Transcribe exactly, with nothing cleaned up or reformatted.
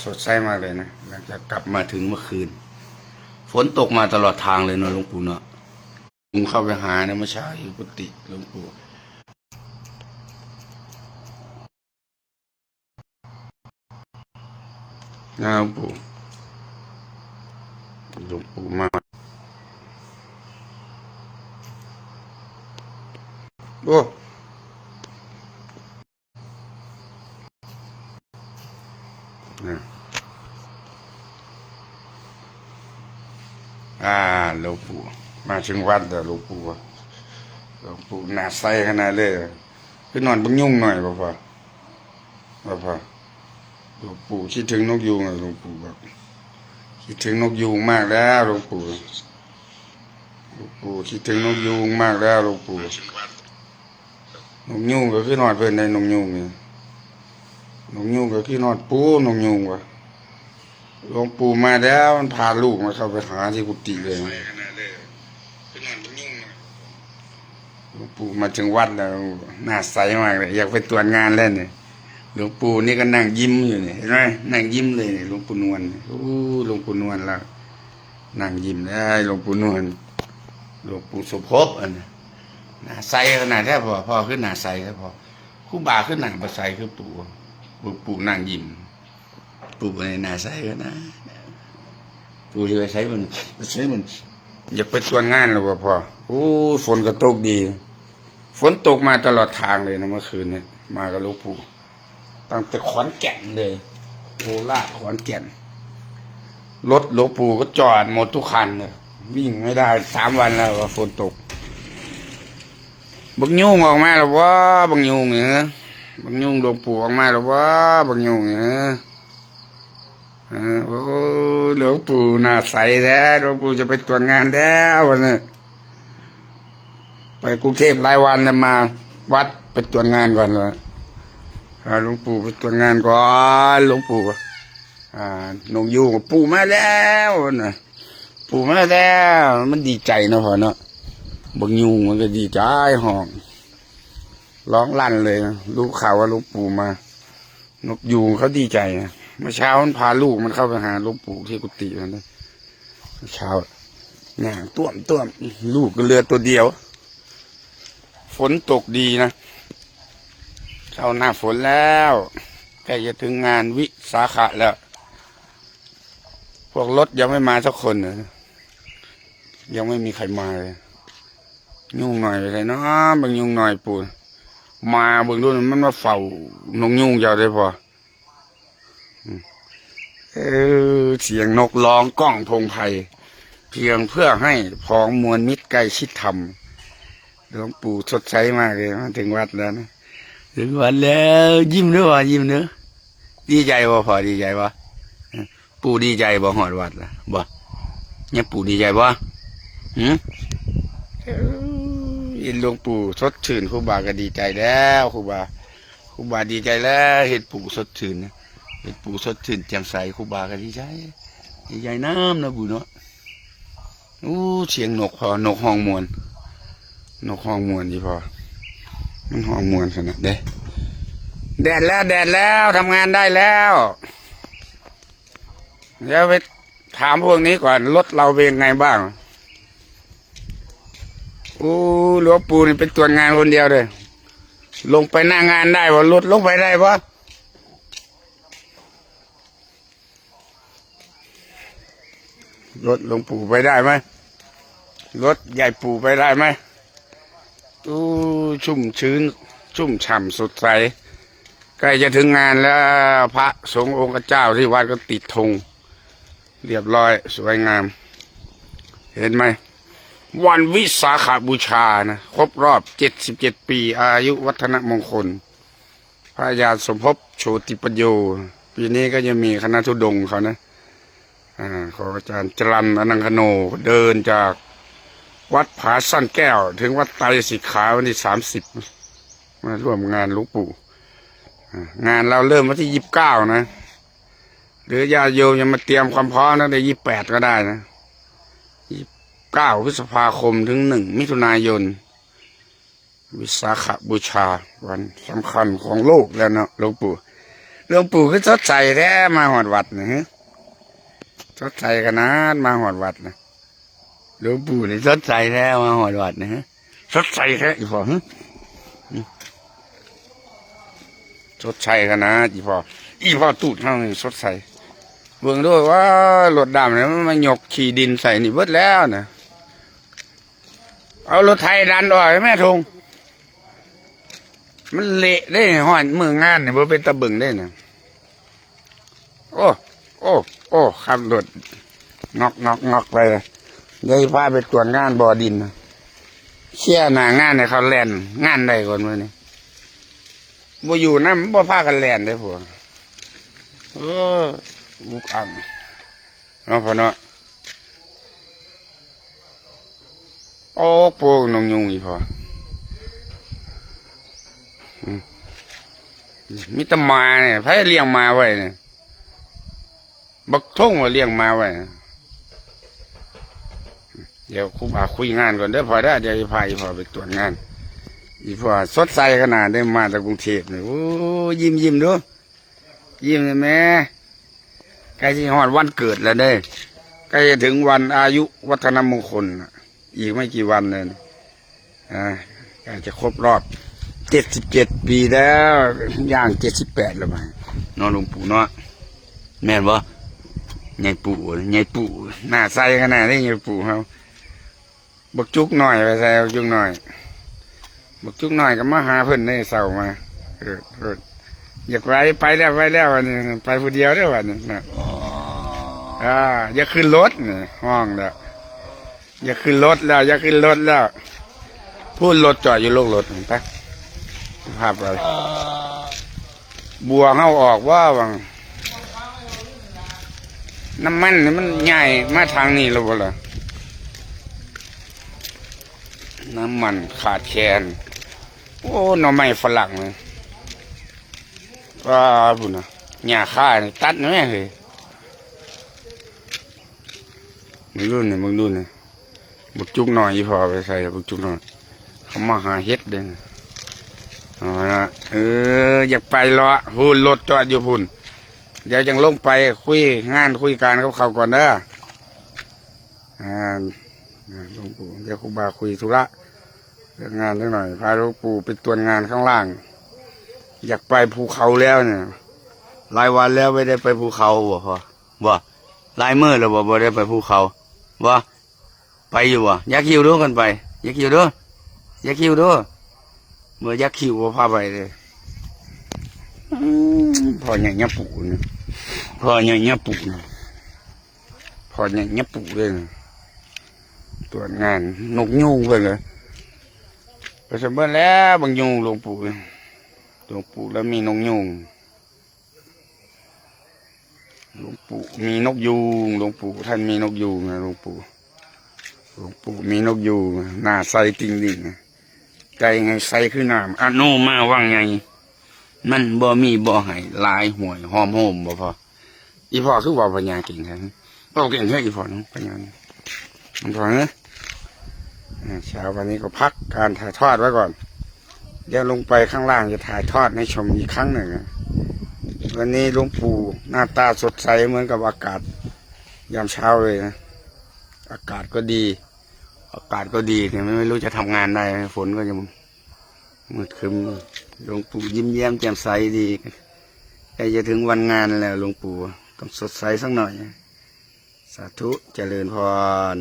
สดใสมากเลยนะ หลังจากกลับมาถึงเมื่อคืน ฝนตกมาตลอดทางเลยเนาะหลวงปู่เนาะ ผมเข้าไปหานะเมื่อเช้าอยู่กุฏิหลวงปู่นะหลวงปู่หลวงปู่มา โอ้ อ่าหลวงปู่มาถึงวัดแล้วหลวงปู่หลวงปู่หน้าใสขนาดเลยคือนอนบังยุงหน่อยบ่พอบ่พอหลวงปู่คิดถึงนกยูงอะหลวงปู่บอกคิดถึงนกยูงมากแล้วหลวงปู่หลวงปู่คิดถึงนกยูงมากแล้วหลวงปู่ นกยูงก็คือนอนเพิ่นได้นกยูงนี่นกยูงก็คือนอนปูนกยูงวะหลวงปู่มาแล้วมันพาลูกมาเข้าไปหาที่กุฏิเลยหลวงปู่มาถึงวัดแล้วหน้าใสมากเลยอยากไปตรวจงานแล้วเนี่ยหลวงปู่นี่ก็นั่งยิ้มอยู่เนี่ยเห็นไหมนั่งยิ้มเลยเนี่ยหลวงปู่นวลโอ้หลวงปู่นวลแล้วนั่งยิ้มได้หลวงปู่นวลหลวงปู่สมภพอันนี้หน้าใสขนาดแท้พอพ่อขึ้นหน้าใสแท้พอ ครูบาขึ้นหนังประไสคือปู่ปู่ปู่นั่งยิ้มปู่ในนาไซก็นะปู่ที่ไปใช้มันใช้มันอยากไปชวนงานหรือว่าพอโอ้ฝนก็ตกดี ฝนตกมาตลอดทางเลยนะเมื่อคืนเนี่ยมากับหลวงปู่ตั้งแต่ขอนแก่นเลยโคราชขอนแก่นรถหลวงปู่ก็จอดหมดทุกคันเลยวิ่งไม่ได้สามวันแล้วว่าฝนตก บักยูงออกมาแล้ววะบักยูงเนี่ยบักยูงหลวงปู่ออกมาแล้ววะบักยูงเนี่ยเออโอ้หลวงปู่หน้าใสแท้หลวงปู่จะไปตรวจงานแล้ววันนี้ไปกรุงเทพฯหลายวันแล้วมาวัดไปตรวจงานก่อนเลยหลวงปู่ไปตรวจงานก่อนหลวงปู่อ่านกยูงปู่มาแล้วนะปู่มาแล้วมันดีใจเนาะพ่อเนาะบักยูงมันก็ดีใจห้อง ร้องลั่นเลยนะรู้ข่าวว่าหลวงปู่มา นกยูงเขาดีใจนะเมื่อเช้ามันพาลูกมันเข้าไปหาหลวงปู่ที่กุฏิมันนะเช้าน้ำต้วมต้วมลูกก็เหลือตัวเดียว ฝนตกดีนะเข้าหน้าฝนแล้วใกล้จะถึงงานวิสาขะแล้ว พวกรถยังไม่มาสักคนเลยยังไม่มีใครมาเลย ยุงหน่อยไปเลยเนาะบางยุงหน่อยปู่มาเบิ่งดูมันมาเฝ้านกยุงเจ้าได้พอเออเสียงนกร้องก้องพงไพรเพียงเพื่อให้พ้องมวลมิตรใกล้ชิดธรรมหลวงปู่สดใสมากเลยมาถึงวัดแล้วนะถึงวัดแล้วยิ้มด้วยวะยิ้มเนอะดีใจวะพอดีใจวะปู่ดีใจบ่หอดวัดละบ่เนี่ยปู่ดีใจบ่หืมหลวงปู่สดชื่นครูบาก็ดีใจแล้วครูบาครูบาดีใจแล้วเห็นปู่สดชื่นนะเห็นปู่สดชื่นแจ่มใสครูบาก็ดีใจดีใจน้ำนะปู่เนาะอู้เสียงนกพอนกห้องมวนนกห้องมวนดีพอมันห้องมวนขนาดเด้แดดแล้วแดดแล้วทำงานได้แล้ว เดี๋ยวไปถามพวกนี้ก่อนรถเราเป็นไงบ้างอู้หลวงปู่นี่เป็นตรวจงานคนเดียวเลยลงไปหน้างานได้วะรถลงไปได้ปะรถหลวงปู่ไปได้ไหมรถใหญ่ปู่ไปได้ไหมอู้ชุ่มชื้นชุ่มฉ่ำสดใส ใกล้จะถึงงานแล้วพระสงฆ์องค์เจ้าที่วัดก็ติดธงเรียบร้อยสวยงาม เห็นไหมวันวิสาขบูชานะครบรอบเจ็ดสิบเจ็ดปีอายุวัฒนมงคลพระอาจารย์สมภพโชติปัญโยปีนี้ก็ยังมีคณะธุดงค์เขานะอ่าของอาจารย์จรันอนังคโนเดินจากวัดผาสั้นแก้วถึงวัดไตรสิกขาวันที่สามสิบมาร่วมงานหลวงปู่งานเราเริ่มวันที่ยี่สิบเก้านะหรือญาติโยมยังมาเตรียมความพร้อมตั้งแต่ยี่สิบแปดก็ได้นะยี่สิบเก้าพฤษภาคมถึงหนึ่งมิถุนายนวิสาขบูชาวันสำคัญของโลกแล้วเนาะหลวงปู่ หลวงปู่คือสดใสแท้มาฮอดวัดนี่ฮะ สดใสขนาดมาฮอดวัดนะ หลวงปู่นี่สดใสแท้มาฮอดวัดนี่ฮะ สดใสแท้อีพ่อฮะ สดใสขนาดอีพ่อ อีพ่อตูดเฮานี่สดใส เบิ่งด้วยว่ารถดำเนี่ยมันมายกขี้ดินใส่นี่เบิดแล้วนะ เอารถไถดันออกให้แม่ทง มันเละได้ฮอดมื้องานนี่บ่เป็นตาเบิ่งได้นะ โอ้ โอ้ โอ้ ขับรถงอกงอกงอกไปเลย เดี๋ยวสิพาไปตรวจงานบ่อดินนะ เคลียร์หน้างานให้เขาแล่นงานได้ก่อนมื้อนี้ บ่อยู่นำ บ่พากันแล่นเด้อพวก เออ อุกอัง เนาะพ่อเนาะ โอ้ โปกนกยูงอีพ่อ อืม มีแต่หมาเนี่ย ไผเลี้ยงหมาไว้เนี่ย บักทงว่าเลี้ยงหมาไว้นะ เดี๋ยวครูบาคุยงานก่อนเด้อพ่อเด้อ เดี๋ยวสิพาอีพ่อไปตรวจงาน อีพ่อสดใสขนาดได้มาจากกรุงเทพฯนี่ โอ้ ยิ้มยิ้มดู ยิ้มเลยแม่ ใกล้สิฮอดวันเกิดแล้วเด้ ใกล้จะถึงวันอายุวัฒนมงคลน่ะ อีกไม่กี่วันเลยนะ อ่า ใกล้จะครบรอบ เจ็ดสิบเจ็ด ปีแล้ว ย่าง เจ็ดสิบแปด แล้วมั้ง เนาะหลวงปู่เนาะ แม่นบ่ ใหญ่ปู่ ใหญ่ปู่ หน้าใสขนาดนี้ ใหญ่ปู่เฮา บักจุกน้อยไปใส่บักจุกน้อย บักจุกน้อยก็มาหาเพิ่นได้เช้ามา เออ เออ อยากไป ไปแล้ว ไปแล้ว วันนี้ ไปผู้เดียวเด้อ วันนี้นะ อ่า อย่าขึ้นรถนี่ ฮ้องแล้ว อย่าขึ้นรถแล้ว อย่าขึ้นรถแล้ว พูดรถจอดอยู่โลงรถ ไป พาไป บัวเฮาออกว่าหวัง น้ำมันนี่มันใหญ่มาทางนี้แล้วบ่ล่ะ น้ำมันขาดแคลน โอ้ หน่อไม้ฝรั่งเลย ว่าพุ่นน่ะ หญ้าคานี่ตัดแม่นเฮ้ย มึงดูนี่ มึงดูนี่ บักจุกน้อยอีพ่อไปใส่บักจุกน้อย เขามาหาเห็ดเด้อ เอาละ เออ อยากไปเลาะ พู้นรถจอดอยู่พุ่น เดี๋ยวจั่งลงไปคุยงานคุยการกับเขาก่อนเด้อ อ่า อ่า หลวงปู่ เดี๋ยวครูบาคุยธุระ เรื่องงานเรื่องหน่อย พาหลวงปู่ไปตรวจงานข้างล่าง อยากไปภูเขาแล้วเนี่ย หลายวันแล้วไม่ได้ไปภูเขาบ่พ่อ บ่ หลายมื้อแล้วบ่ บ่ได้ไปภูเขา บ่ ไปอยู่บ่ ยักคิ้วดูกันไป ยักคิ้วดู ยักคิ้วดู เมื่อยักคิ้วบ่พาไปเลย อืม พ่อใหญ่ยะปู่นี่ พ่อใหญ่ยะปู่นี่ พ่อใหญ่ยะปู่เลยนี่ ตรวจงานนกยูงเพิ่นเลย ไปสำเร็จแล้วบักยูงหลวงปู่ หลวงปู่แล้วมีนกยูง หลวงปู่มีนกยูง หลวงปู่ท่านมีนกยูงนะ หลวงปู่ หลวงปู่มีนกยูง หน้าใสติ่งดิ่ง ใจไงใสคือน้ำ อนุมาวังไง มันบ่มีบ่ให้ หลายห้วยหอมโฮมบ่พอ อีพ่อคือเว้าพญาเก่งแท้ เว้าเก่งแท้อีพ่อเนาะ พญาเนี่ย มันพอเนอะ อ่า เช้าวันนี้ก็พักการถ่ายทอดไว้ก่อน เดี๋ยวลงไปข้างล่างจะถ่ายทอดให้ชมอีกครั้งหนึ่งนะ วันนี้หลวงปู่หน้าตาสดใสเหมือนกับอากาศยามเช้าเลยนะ อากาศก็ดี อากาศก็ดี แต่ไม่รู้จะทำงานได้ไหม ฝนก็ยังมืดครึ้ม หลวงปู่ยิ้มแย้มแจ่มใสดี ใกล้จะถึงวันงานแล้ว หลวงปู่ต้องสดใสสักหน่อย สาธุ เจริญพร